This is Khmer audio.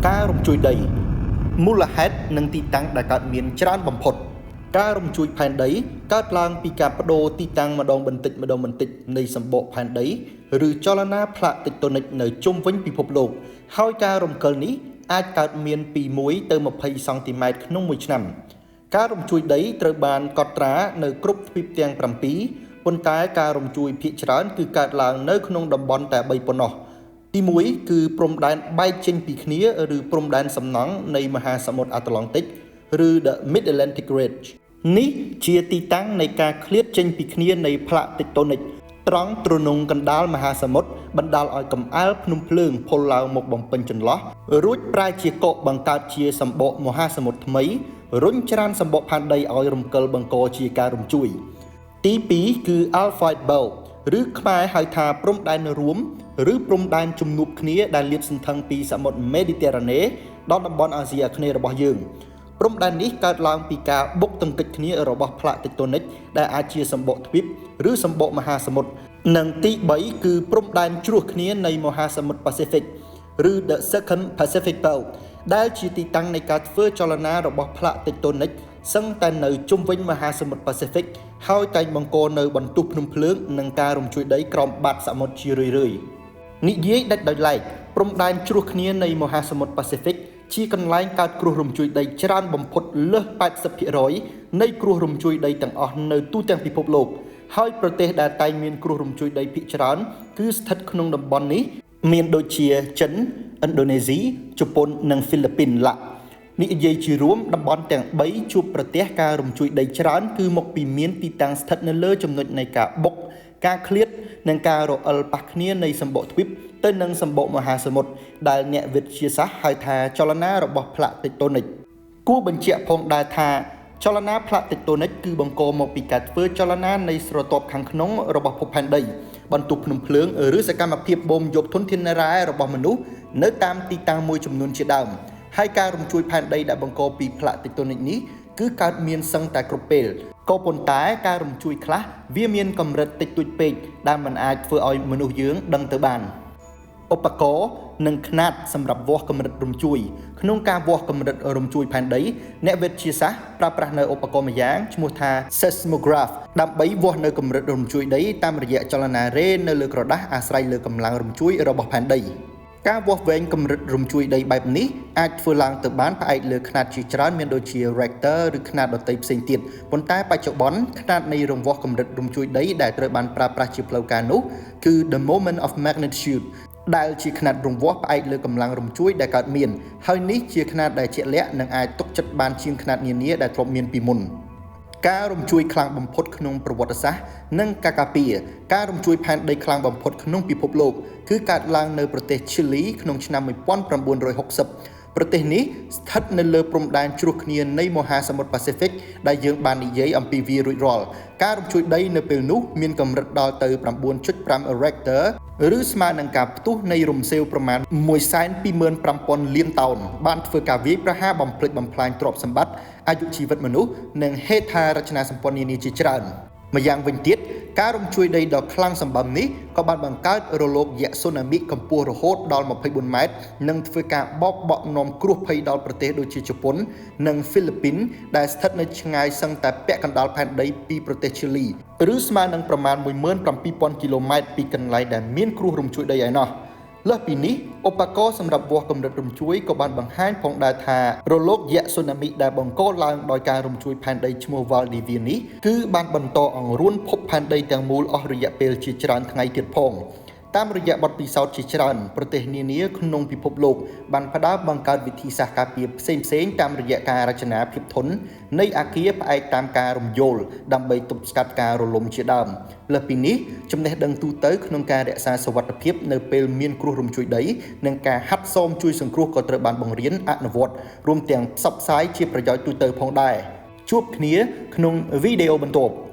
ការរំជួយដីមូលហេតុនិងទីតាំងដែលកើតមានច្រើនបំផុតការរំជួយផែនដីកើតឡើងពីការប្ដូរទីតាំងម្ដងបន្តិចម្ដងបន្តិចនៃសម្បកផែនដីឬចលនាផ្លាកតិចតូនិកនៅជុំវិញពិភពលោកហើយការរំកិលនេះអាចកើតមានពី1ទៅ20សង់ទីម៉ែត្រក្នុងមួយឆ្នាំការរំជួយដីត្រូវបានកត់ត្រានៅគ្រប់ទ្វីបទាំង7ប៉ុន្តែការរំជួយភាគច្រើនគឺកើតឡើងនៅក្នុងតំបន់តែ3ប៉ុណ្ណោះទី1គឺព្រំដែនបែកចេញពីគ្នាឬព្រំដែនសំណង់នៃមហាសមុទ្រអាត្លង់តិកឬ The Mid-Atlantic Ridge នេះជាទីតាំងនៃការឃ្លាតចេញពីគ្នានៃផ្លាកតិចតូនិកត្រង់ទ្រនងកណ្ដាលមហាសមុទ្របណ្ដាលឲ្យកម្អែលភ្នំភ្លើងផុលឡើងមកបំពេញចន្លោះរួចប្រែជាកកបង្កើតជាសម្បកមហាសមុទ្រថ្មីរុញច្រានសម្បកផែនដីឲ្យរំកិលបង្កជាការរំជួយទី2គឺ Alpine Belt ឬខ្មែរហៅថាព្រំដែនរួមឬព្រំដែនជំនួបគ្នាដែលលាតសន្ធឹងពីសមុទ្រមេឌីទែរ៉ាណេដល់តំបន់អាស៊ីអាគ្នេយ៍របស់យើងព្រំដែននេះកើតឡើងពីការបុកទង្គិចគ្នារបស់ផ្លាកតិចតូនិកដែលអាចជាសម្បកទ្វីបឬសម្បកមហាសមុទ្រនិងទី3គឺព្រំដែនជ្រោះគ្នានៃមហាសមុទ្រប៉ាស៊ីហ្វិកឬ The Second Pacific Belt ដែលជាទីតាំងនៃការធ្វើចលនារបស់ផ្លាកតិចតូនិកសឹងតែនៅជុំវិញមហាសមុទ្រប៉ាស៊ីហ្វិកហើយតែងបង្កនៅបន្ទុះភ្នំភ្លើងនិងការរំជួយដីក្រោមបាតសមុទ្រជារឿយៗនិយាយដាច់ដោយឡែកព្រំដែនជ្រោះគ្នានៃមហាសមុទ្រប៉ាស៊ីហ្វិកជាកន្លែងកើតគ្រោះរំជួយដីច្រើនបំផុតលើស 80% នៃគ្រោះរំជួយដីទាំងអស់នៅទូទាំងពិភពលោកហើយប្រទេសដែលតែងមានគ្រោះរំជួយដីភាគច្រើនគឺស្ថិតក្នុងតំបន់នេះមានដូចជាចិនឥណ្ឌូនេស៊ីជប៉ុននិងហ្វីលីពីនឡានិយាយជារួមតំបន់ទាំង3ជួបប្រទះការរំជួយដីច្រើនគឺមកពីមានទីតាំងស្ថិតនៅលើចំណុចនៃការបុកការឃ្លាតនិងការរអិលប៉ះគ្នានៃសម្បកទ្វីបទៅនឹងសម្បកមហាសមុទ្រដែលអ្នកវិទ្យាសាស្ត្រហៅថាចលនារបស់ផ្លាកតិចតូនិកគួរបញ្ជាក់ផងដែរថាចលនាផ្លាកតិចតូនិកគឺបង្កមកពីការធ្វើចលនានៃស្រទាប់ខាងក្នុងរបស់ភពផែនដីបន្ទុះភ្នំភ្លើងឬសកម្មភាពបូមយកធនធានរ៉ែរបស់មនុស្សនៅតាមទីតាំងមួយចំនួនជាដើមហើយការរំជួយផែនដីដែលបង្កពីផ្លាកតិចតូនិកនេះគឺកើតមានសឹងតែគ្រប់ពេលក៏ប៉ុន្តែការរំជួយខ្លះវាមានកម្រិតតិចតួចពេកដែលមិនអាចធ្វើឲ្យមនុស្សយើងដឹងទៅបានឧបករណ៍និងខ្នាតសម្រាប់វាស់កម្រិតរំជួយក្នុងការវាស់កម្រិតរំជួយផែនដីអ្នកវិទ្យាសាស្ត្រប្រើប្រាស់នៅឧបករណ៍ម្យ៉ាងឈ្មោះថា seismograph ដើម្បីវាស់នៅកម្រិតរំជួយដីតាមរយៈចលនារេនៅលើក្រដាសអាស្រ័យលើកម្លាំងរំជួយរបស់ផែនដីការវាស់វែងកម្រិតរំជួយដីបែបនេះអាចធ្វើឡើងទៅបានផ្អែកលើខ្នាតជាច្រើនមានដូចជា Richter ឬខ្នាតដទៃផ្សេងទៀតប៉ុន្តែបច្ចុប្បន្នខ្នាតនៃរង្វាស់កម្រិតរំជួយដីដែលត្រូវបានប្រើប្រាស់ជាផ្លូវការនោះគឺ the moment of magnitude ដែលជាខ្នាតរង្វាស់ផ្អែកលើកម្លាំងរំជួយដែលកើតមានហើយនេះជាខ្នាតដែលជាក់លាក់និងអាចទុកចិត្តបានជាងខ្នាតនានាដែលធ្លាប់មានពីមុនការរំជួយខ្លាំងបំផុតក្នុងប្រវត្តិសាស្ត្រនិងការការពារការរំជួយផែនដីខ្លាំងបំផុតក្នុងពិភពលោកគឺកើតឡើងនៅប្រទេសឈីលីក្នុងឆ្នាំ1960ប្រទេសនេះស្ថិតនៅលើព្រំដែនជ្រោះគ្នានៃមហាសមុទ្រប៉ាស៊ីហ្វិកដែលយើងបាននិយាយអំពីវារួចរាល់ការរំជួយដីនៅពេលនោះមានកម្រិតដល់ទៅ 9.5 Richter ឬស្មើនឹងការផ្ទុះនៃរំសេវប្រមាណ 125,000 លានតោនបានធ្វើការវាយប្រហារបំផ្លិចបំផ្លាញទ្រព្យសម្បត្តិអាយុជីវិតមនុស្សនិងហេដ្ឋារចនាសម្ព័ន្ធនានាជាច្រើនម្យ៉ាងវិញទៀតការរំជួយដីដ៏ខ្លាំងសម្បើមនេះក៏បានបង្កើតរលកយក្សស៊ូណាមិកម្ពស់រហូតដល់24ម៉ែត្រនិងធ្វើការបោកបក់នាំគ្រោះភ័យដល់ប្រទេសដូចជាជប៉ុននិងហ្វីលីពីនដែលស្ថិតនៅឆ្ងាយសឹងតែពាក់កណ្ដាលផែនដីពីប្រទេសឈីលីឬស្មើនឹងប្រមាណ 17,000 គីឡូម៉ែត្រពីកន្លែងដែលមានគ្រោះរំជួយដីឯណោះលើសពីនេះឧបករណ៍សម្រាប់វាស់កម្រិតរំជួយក៏បានបង្ហាញផងដែរថារលកយក្សស៊ូណាមិដែលបង្កឡើងដោយការរំជួយផែនដីឈ្មោះ Valdivia នេះគឺបានបន្តអង្រួនភពផែនដីទាំងមូលអស់រយៈពេលជាច្រើនថ្ងៃទៀតផងតាមរយៈបទពិសោធន៍ជាច្រើនប្រទេសនានាក្នុងពិភពលោកបានផ្ដើមបង្កើតវិធីសាស្ត្រការពារផ្សេងៗតាមរយៈការរចនាភាពធន់នៃអគារផ្អែកតាមការរំយោលដើម្បីទប់ស្កាត់ការរលំជាដើមលើសពីនេះចំណេះដឹងទូទៅក្នុងការរក្សាសុវត្ថិភាពនៅពេលមានគ្រោះរំជួយដីនិងការហាត់សមជួយសង្គ្រោះក៏ត្រូវបានបង្រៀនអនុវត្តរួមទាំងផ្សព្វផ្សាយជាប្រយោជន៍ទូទៅផងដែរជួបគ្នាក្នុងវីដេអូបន្ទាប់។